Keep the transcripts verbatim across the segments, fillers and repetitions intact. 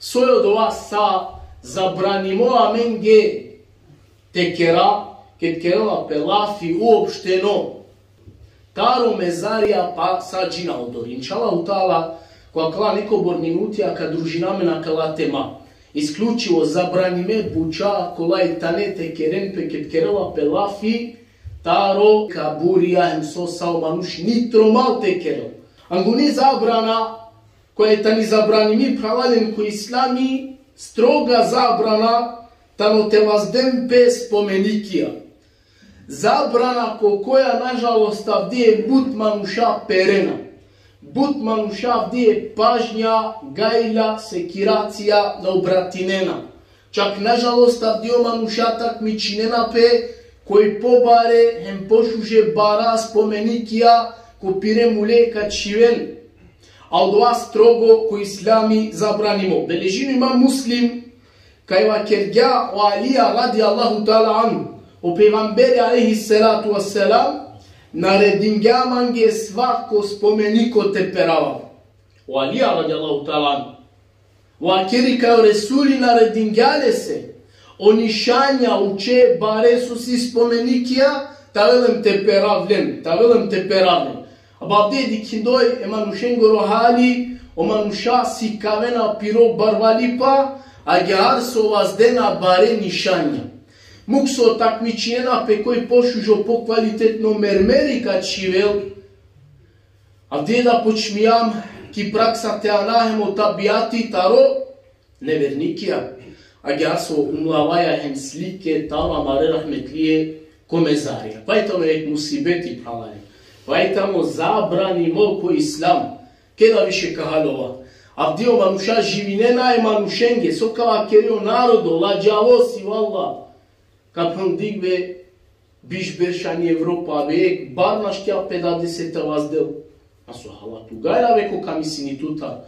So je odova sa zabranimo amenge te kera, ked kerela pe lafi uopšteno taro mezarija pa sa džina odori. Inšallahu ta'ala, ko akala nekobor minutija ka družina amen akala tema. Isključivo zabranime buča kola i tane te keren pe ked kerela pe lafi taro kaburija, hem so sa o manuš ni tromal te kerel. Anguni zabrana koja i tani zabranimi, phralalen, ko islami, stroga zabrana tano te vazden pe spomenikija. Zabrana ko koja, nažalost, avdive but manuša perena. But manuša avdive pažnja, gajla, sekiracija na obratinena. Čak, nažalost, avdive manuša takmičinena pe koj pobare hem pošuže bara spomenikija ko pire mule ka čhiven. A odova strogo ko islami zabranimo. Beležini Imam Muslim, kaj vakergja o Alija radijallahu ta'ala anhu: O pejgamberi alejhi salatu vesselam naredingja mange svako spomeniko te perava. O Alija radijallahu ta'ala anhu vakeri kaj o Resuli naredingja lese o nišanja, uče, bare, so si spomenikija, te avel hem te perav len, te avel hem te perav len. Aba avdive dikhindoj e manušengoro hali, o manuša sikavena piro barvalipa, agjaar so vazdena bare nišanja. Muk so takmičinena pe koj pošužo, pokvalitetno mermeri ka čhivel. Avdive da počmijam ki praksa te ana hem o tabijati taro nevernikija, agjaar so umlavaja hem slike taro amare rahmetlije ko mezarija. Pa i tano jekh musibeti, phralalen. Pa i tano zabranimo ko islam. Keda više ka haljova? Avdive o manuša živinena e manušenge, so ka vakeri o narodo, ladžavo si, vallah. Ka phundikve biš berš ani Evropa, be jekh bar našti pe dadese te vazdel. A so hala tu gajla ve ko kamisini tutar.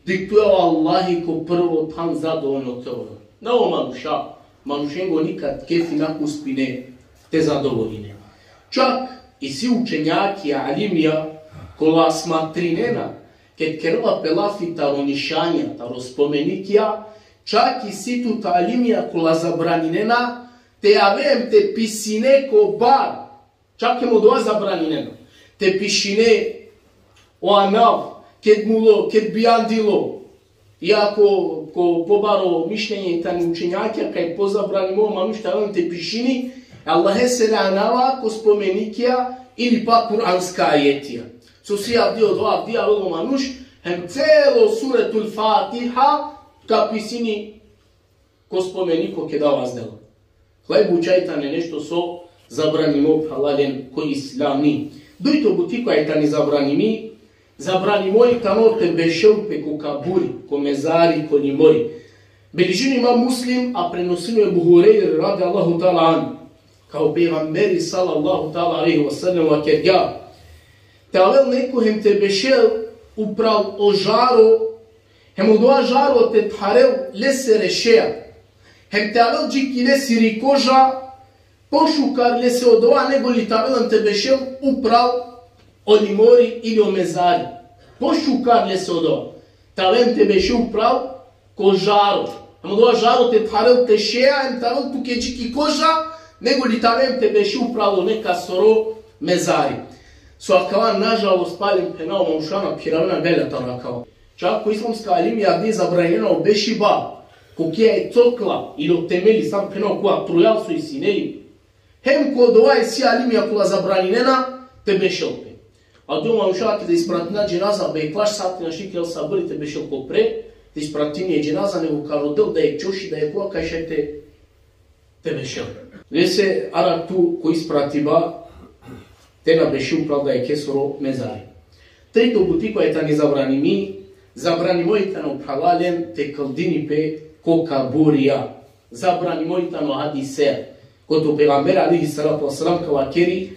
Dik tu, ja Allahi, ko prvo than zadovoljno te ove. Na o manuša, manušengo nikad kefi na ka uspine te zadovoljine. Čak isi učenjakija, alimija, kola smatrinena, ked kerela pe lafi taro nišanja, taro spomenikija, čak isi tut alimija kola zabraninena te ave hem te pisine ko bar. Čak hem odova zabraninena. Te pišine o anav, ked mulo, ked bijandilo. Iako ko pobaro mišljenje tani učenjakija kaj pozabranimo manuš te avel hem te pišini Allahesere anava ko spomenikija ili pa kuranska ajetija. So si avdive odova, avdive avelo manuš hem celo Suretul Fatiha ka pisini ko spomeniko keda vazdela. Hlaj buča i tane nešto so zabranimo, phralalen, ko islami. Dujto buti koja i tani zabranimi, zabranimo i tano te bešel pe ko kaburi, ko mezari, ko limori. Beležini Imam Muslim, a prenosini o Ebu Hurejre radijallahu ta'ala anhu, kaj o pejgamberi sallallahu ta'ala alejhi ve sellem vakergja: Te avel neko hem te bešel upral o žaro, hem odova žaro te tharel lesere šeja, hem te avel dži ki lesiri koža, pošukar lese odova nego li te avel hem te bešel upral o limori ili o mezari. Pošukar lese odova. Te avel hem te bešel upral ko žaro. Hem odova žaro te tharel te šeja, hem te avel tuke dži ki koža, nego li te avel hem te bešel upral o nekasoro mezari. So akava, nažalost, palem phena, o manuša na phiravena gajla taro akava. Čak ko islamska alimija avdive zabranjena o bešiba ko kija e cokla ili o temeli, sam phena, ko atrujal so isi, neli. Hem ko odova isi alimija kola zabraninena te bešel pe. Avdive o manuša keda ispratina dženaza, be, ekvaš sati našti kerel sabri te bešel ko pre, te ispratini e dženaza, nego ka rodel da e čoši, da e kova kaj šaj te, te bešel. Lese arakh tu ko ispratiba te na bešel upral da e kesoro mezari. Trito buti koja i tani zabranimi, zabranimo i tano, phralalen, te kldini pe ko kaburija. Zabranimo i tano hadise. Kote o pejgamberi alejhi salatu ve selam ka vakeri: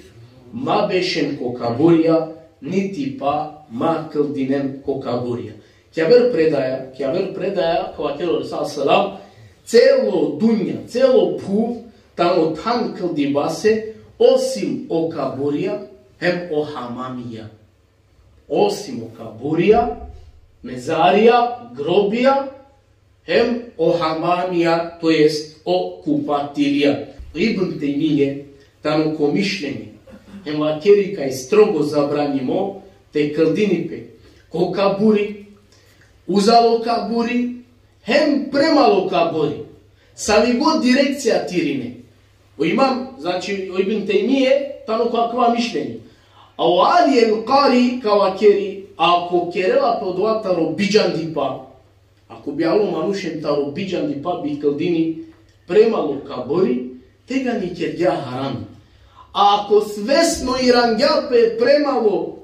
Ma bešen ko kaburija, niti pa ma kldinen ko kaburija. Ki aver predaja, ki aver predaja ka vakeri o Resul selam: Celo dunja, celo phuv tano than kldibase, osim o kaburija hem o hamamija. Osim o kaburija, mezarija, grobija, Hem o hamamija, to jest o kupatilija. Ibn Tejmije tano ko mišljenje, hem vakeri kaj strogo zabranimo te kldini pe ko kaburi, uzalo kaburi, hem premalo kaburi. Savi god direkcija te irine. O imam, znači, o Ibn Tejmije, tano ko akava mišljenje. A o Ali el Kari ka vakeri, ako kerela pe odova taro bidžandipa, ako bi alo manuš hem taro bidžandipa bi kldini premalo kaburi, tegani kergja haram. A ako svesno irangja pe premalo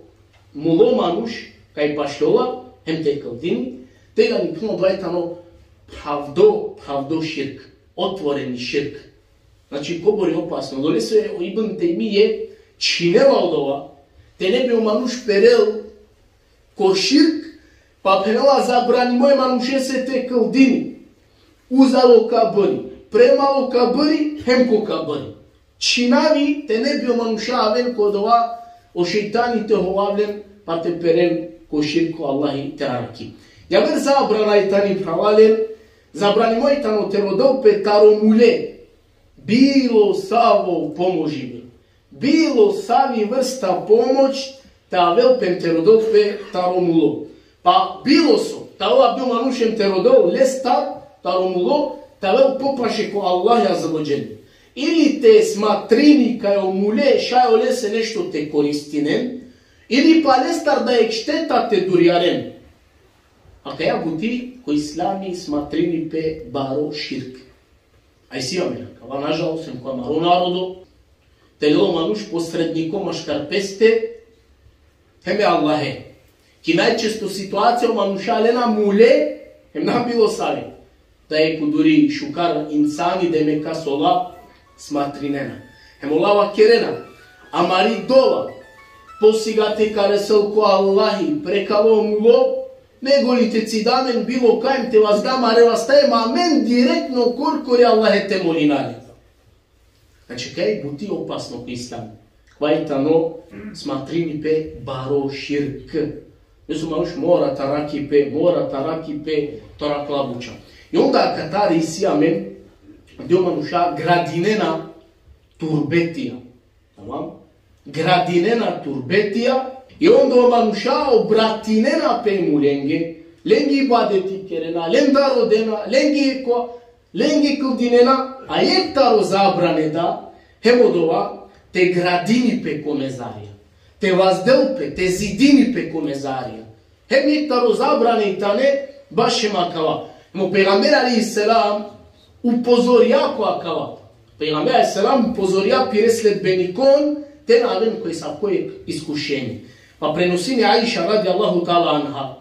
mulo manuš, kaj pašljola, hem te kldini, tegani, puna, odova tano pravdo, pravdo širk, otvoreni širk. Znači, kobor i opasno. Odolese o Ibn Tejmije činela odova, te ne bi o manuš perel ko širk, pa phenela zabranimo e manušese te kldini uzalo kaburi, premalo kaburi, hem ko kaburi. Činavi te ne bi o manuša aven ko odova, o šejtani te hovav len, pa te peren ko širk, ko Allahi te arakhi. Javer zabrana i tani, phralalen, zabranimo i tano te rodel pe taro mule bilo savo pomožibe. Bilo savi vrsta pomoć te avel pe hem te rodel pe taro mulo. Pa bilo so, te avel pe o manuš hem te rodel lestar taro mulo, te avel popaše ko Allah azze ve dželle. Ili te smatrini kaj o mule šaj olese nešto te koristinen, ili pa lestar dajek šteta te durjaren. Akaja buti ko islami smatrini pe baro širk. A isi amen akava, nažalost, hem ko amaro narodo, te lel o manuš posredniko maškar peste hem e Allahe. Ki najčesto situacija o manuša lena mule, hem na bilo save. Dajek uduri šukar insani, demek kas ola smatrinena. Hem ola vakerena, amari dova, posiga te ka resel ko Allahi prekalo mulo, nego li te cida amen bilo kaj hem te vazda amare vaste, ma amen direktno korkori Allahe te molina le. Znači, kaj buti opasno ko islam. Kaj tano smatrini pe baro širk. Odolese o manuš mora te arakhi pe, mora te arakhi pe taro akala buča. I onda akatar isi amen, gde o manuša gradinena turbetija. Tamam? Gradinena turbetija, i onda o manuša obratinena pe mulenge, lenge ibadeti kerena, lenda rodena, lenge ko, lenge kldinena, a jekh taro zabrane da, hem odova, te gradini pe ko mezarija, te vazdel pe, te zidini pe ko mezarija. Hem jekh taro zabrane i tane bašo akava. Hem o pejgamber alejhi selam upozorja ko akava. Pejgamber alejhi selam upozorja pire sledbenikon te na aven ko asavko iskušenje. Pa prenosini Aiša radijallahu ta'ala anha,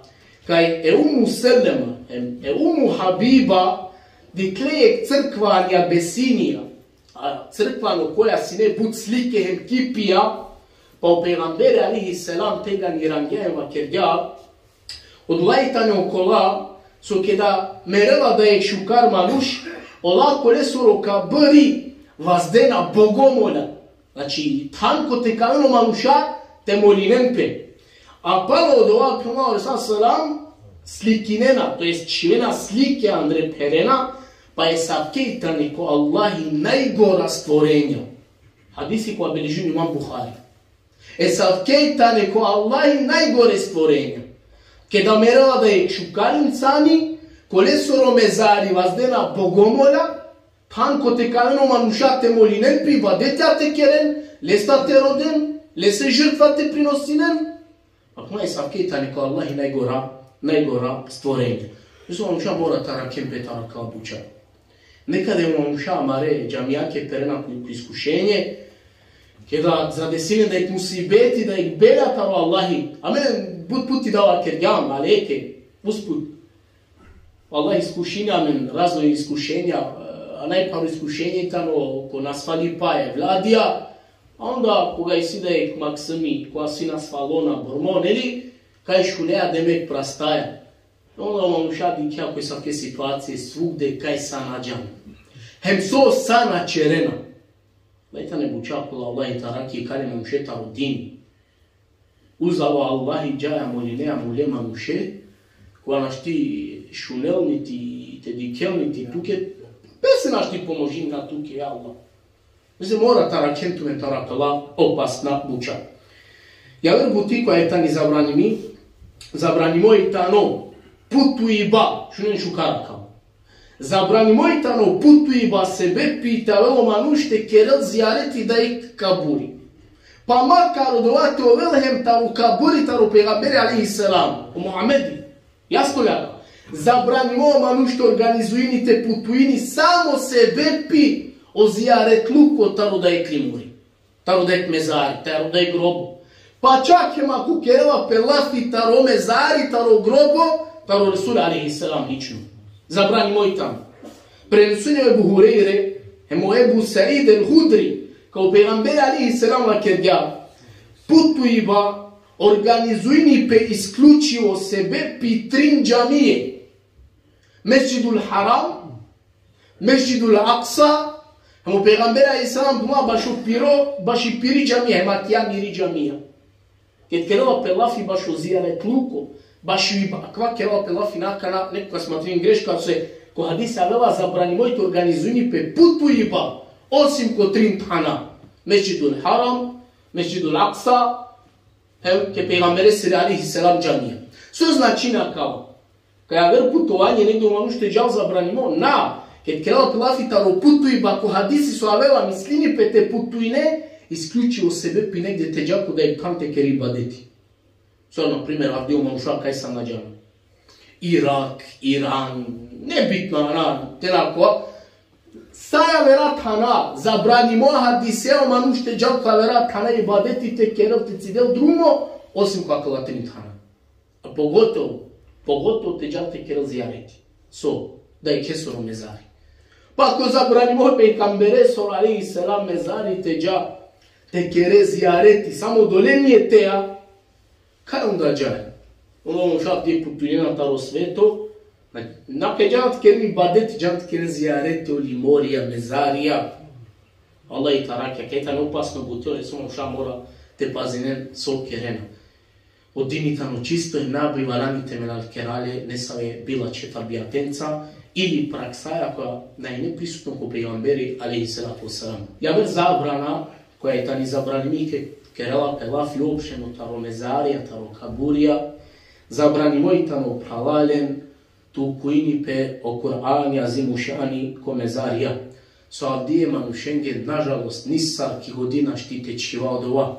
kaj e Ummu Selema, em, e Ummu Habiba, dikhle jekh crkva ani Abesinija, a crkva ano koja sine but slike hem kipija, pa o pejgamberi alejhi selam tegani irangja hem vakergja, odolese tane okola, so keda merela dajek šukar manuš, ola kolesoro kaburi vazdena bogomolja. Znači, than kote ka aven o manuša te molinen pe. A palo odova, phenela o Resul selam, slikinena, to jest čhivena slike andre pherena, pa esavke tane ko Allahi najgora stvorenja. Hadisi kova beležini imam Buhari. Esavke tane ko Allahi najgore stvorenja. Keda merela dajek šukar insani, kolesoro mezari vazdena bogomolja, than kote ka aven o manuša te molinen pe, ibadetja te keren, lesta te roden, lese žrtva te prinosinen. Akana esavke tane ko Allahi najgora, najgora stvorenja. Odolese o manuša mora te arakhen pe taro akala buča. Nekada o manuša amare džamijake perena ko, ko iskušenje, keda zadesini dajek musibeti, dajek bela taro Allahi. Amen but puti da vakergjam, alejke, usput. Allahi iskušini amen, razno iskušenja, a najpharo iskušenje tano ko nasvalipa e evladija, a onda koga isi dajek maksumi, koga si nasvalo na bormo, neli, kaj šunea, demek prastaja. Onda o manuša dikhea ko esavke situacije svugde kaj sa na džan. Hem so sa na čerena. Laj tane buča kola Allahi te arakhi, ikali manuše taro din. Uzalo Allahi džaja molinea mule manuše, kova našti šunel niti Te dikhen, niti tuke, pese našti pomožini na tuke, ja Allah. Mezi mora te arakhen tumen taro akala opasna buča. Javer buti koja tani zabranimi, zabranimo i tano putuiba, šunen šukar akava. Zabranimo i tano putuiba sebepi te avel o manuš te kerel zijareti dajekh kaburi. Pa makar odova te ovel hem taro kaburi taro pejgamberi alejhi selam, o Muhamedi. Jasno li akava? Zabranimo o manuš te organizuini, te putuini samo sebepi o zijaretluko taro dajekh limuri, taro dajekh mezari, taro dajekh grobo. Pa čak hem ako kerela pe lafi taro mezari, taro grobo, taro Resul alejhi selam lično. Zabranimo i tano. Prenesini o Ebu Hurejre, hem o Ebu Said el-Hudri, kaj o pejgamberi alejhi selam vakergja: Putuiba organizuini pe isključivo sebepi trin džamije. Mesdžidul Haram, Mesdžidul Aksa, hem o pejgamberi alejhi selam phenela bašo piro, baši piri džamija, hem akija miri džamija. Ked kerela pe lafi bašo zijaretluko, baši iba-, akava kerela pe lafi, na akana neko ka smatrini greška, so ko hadisi avela zabranimo i te organizuini pe putuiba, osim ko trin thana: Mesdžidul Haram, Mesdžidul Aksa, hem ke pejgamberesiri alejhi selam džamija. So značini akava? Kaj aver putovanje negde o manuš te džal zabranimo? Na. Ked kerela pe lafi taro putuiba, ko hadisi so avela, mislini pe te putuine, isključivo sebepi negde te dža ko dajekh than te kere ibadeti. So, na primer, avdive o manuša kaj sa na džana. Irak, Iran, nebitno, na, te na ko. Sa javera thana, zabranimo hadisea o manuš te džal ko javera thana ibadeti te kerel, te cidel drumo, osim ko akala trin thana. A pogotovo, pogotovo te džal te kerel zijareti. So, dajekhe soro mezari. Pa ako zabranimo pejgamberesoro alejhi selam mezari te dža te kere zijareti, samo dole nijetea, kaj onda džaja? Onda o manuša te putuinena taro sveto, na, na kaj džana te keren ibadeti, džana te keren zijareti o limorija, mezarija. Allah i tarakja, kaj tano opasno buti, so o manuša mora te pazinen so kerena. O dini tano čisto, na bi valjani te melal kerale nesave bilačhe tabiatenca ili praksaja koja nane prisutno ko pejgamberi alejhi salatu vesselam. Javer zabrana koja i tani zabranimi, ked kerela pe lafi uopšteno taro mezarija, taro kaburija, zabranimo i tano, phralalen, te ukuini pe o Kur'ani Azimušani ko mezarija. So avdive manušenge, nažalost, nisar ki hodi našti te čhiva odova.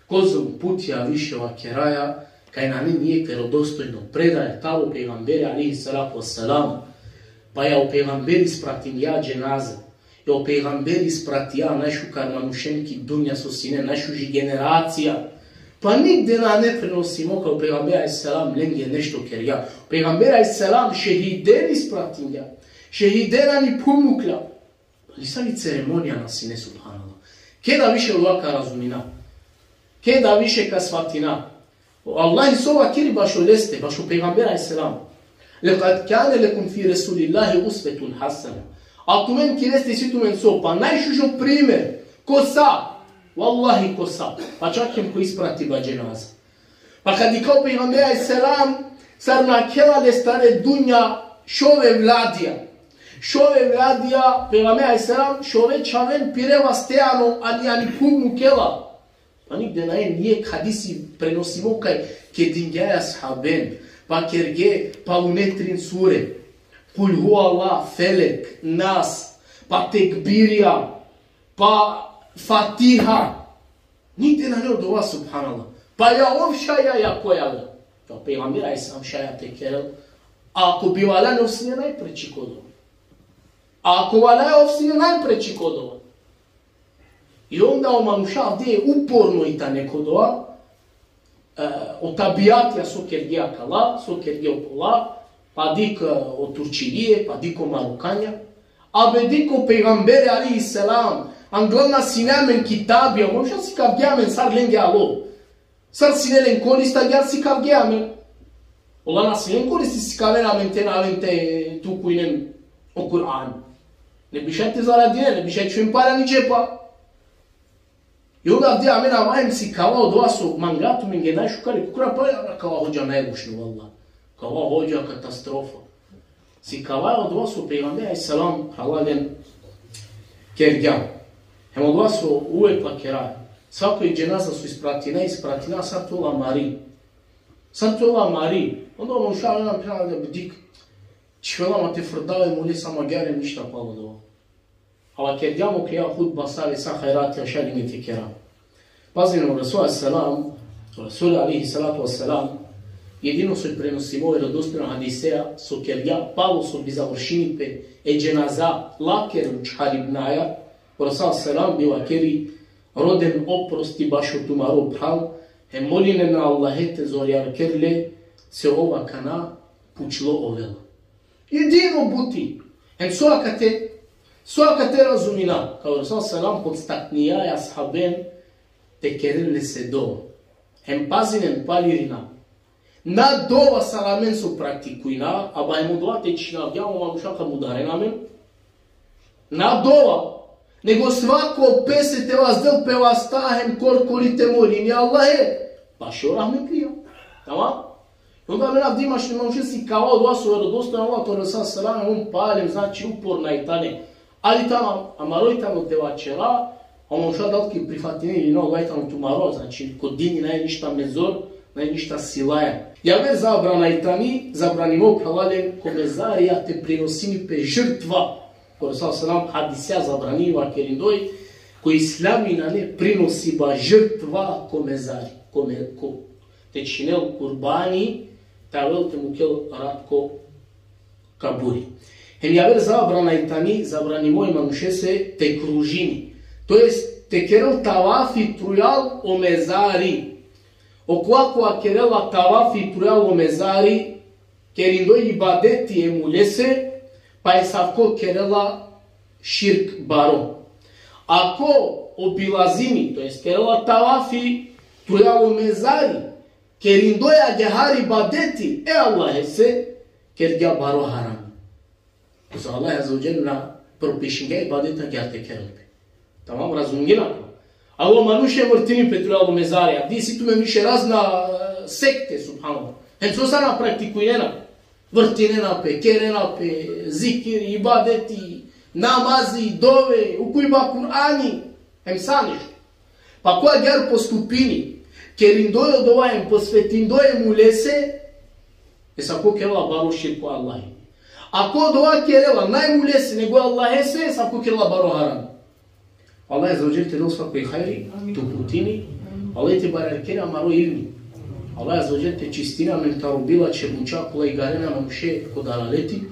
Kozom puti više vakeraja, kaj nane nijekh verodostojno predaja taro pejgamberi alejhi salatu vesselam, pa ja o pejgamberi ispratingja dženaza, ja o pejgamberi ispratija najšukar manušen ki dunja so sine, najšuži generacija. Pa nigde nane prenosimo kaj o pejgamberi alejhi selam lenge nešto kergja. Pejgamberi alejhi selam šehiden ispratingja. Šehiden ani phuv mukla. Li savi ceremonija na sine, subhanallah. Keda više odova ka razumina? Keda više ka svatina? O Allah so vakeri bašo leste, bašo pejgamberi alejhi selam: لقد كان لكم في رسول الله أسوة حسنة. A tumen ki leste isi tumen so? Pa najšužo primer. Ko sa? Vallahi, ko sa? Pa čak hem ko ispratiba dženaza. Pa kad dikha o pejgamberi alejhi selam, sar nakhela lestar e dunja šov evladija. Šov evladija, pejgamberi alejhi selam, šove čhaven pire vaste ano, ani, ani phuv mukela. Pa nigde nane nijekh hadisi prenosimo kaj kedingja e ashaben, pa kerge, pa une trin sure: Kul huvallah, Felek, Nas, pa tekbirija, pa Fatiha. Nigde nane odova, subhanallah. Pa ja ov šaja, ja koja le. Ja o pejgamberi alejhi selam šaja te kerel. Ako bi valjani, ov sine najpreči ko odova. Ako valjani, ov sine najpreči ko odova. I onda o manuša avdive uporno i tane ko odova, e, o tabiatija so kerge akala, so kerge okola, pa dikh, e, o Turčilije, pa dikh o Marokanja. Abe dikh o pejgamberi alejhi selam, angla na sine amen kitabija, o manuša sikavge amen sar lenge alo. Sar sine len koristi, agjaar sikavge amen. Ola na sine len koristi te sikaven amen te na aven te, te ukuinen o Kur'an. Ne bi šaj te zaradinen, ne bi šaj te čhuven para ni džepa. I onda avdive amen ava hem sikava odova so manga tumenge najšukar, ko kura pa akava hodža najlošno, vallah. Akava hodža katastrofa. Sikavaja odova so pejgamberi alejhi selam, phralalen, kergja. Hem odova so uvek vakera. Svako i dženaza so ispratina, ispratina sar te ola mari. Sar te ola mari. Onda o manuša avena, phralalen, dik. Čhivela ma te frdav e mulese, ama agjaar ništa palo odova. Ama kergja, muklja hutba sar i sa hajratija šaj len te kera. Pazinen, o Resul alejhi selam, o Resul alejhi salatu ve selam, jedino so prenosimo e verodostojno hadiseja, so kergja palo so bi završini pe e dženaza lakere učharibnaja, o Resul alejhi selam bi vakeri: Roden oprosti bašo tumaro phral, hem molinen e Allahe te zorjarker le, se ov akana pučlo ovela. Jedino buti. Hem so akate, so akate razumina. Kaj o Resul selam podstakningja e ashaben te keren lese dova. Hem pazinen, pali irina. Na dova sar amen so praktikujna, ama hem odova te čhinavgja, o manuša ka mudarena amen. Na dova, nego svako pese te vazdel pe vasta hem korkori te molini e Allahe. Bašo rahmetlija. Tamam? I onda amen avdive manuše sikava odova so verodostojno, Allah, to Resul selam, on palem, znači, uporna i tane. Ali tamam, amaro i tano te vaćera, o manuša dal ki prifatini ili no, Allah i tano tumaro, znači, ko dini nane ništa mezor, nane ništa silaja. Javer zabrana i tani, zabranimo, phralalen, ko mezarija te prinosini pe žrtva. Ko Resul selam hadisija zabrani vakerindoj, ko islami nane prinosiba žrtva ko mezari, ko me-, ko te čhinel kurbani, te avel te mukel rat ko kaburi. Hem javer zabrana i tani, zabranimo e manušese te kružini. To jest, te kerel tavafi trujal o mezari. Okova kova kerela tavafi trujal o mezari, kerindoj ibadeti e mulese, pa esavko kerela širk baro. Ako obilazini, to jest kerela tavafi trujal o mezari, kerindoj agjaar ibadeti e Allahese, kergja baro harami. Kozom Allah azze ve dželle na propišingja ibadeti agjaar te kerel pe. Tamam, razumingjan? A o manuše vrtini pe trujal o mezari, a isi tumen više razna, e, sekte, subhanallah. Hem so sa na praktikujnena. Vrtinena pe, kerena pe zikiri, ibadeti, namazi, dove, ukujba Kur'ani, hem sa nešto. Pa ko agjaar postupini, kerindoj odova hem posvetindoj e mulese, esavko kerela baro širk ko Allahi. Ako odova kerela nane e mulese nego e Allahese, esavko kerela baro haram. Allah azze ve dželle te del svakoj hajri, te uputini. Allah te barjakeri amaro ilmi. Allah azze ve dželle te čistini amen taro bilačhe buča kola igarena manuše ko dalaleti.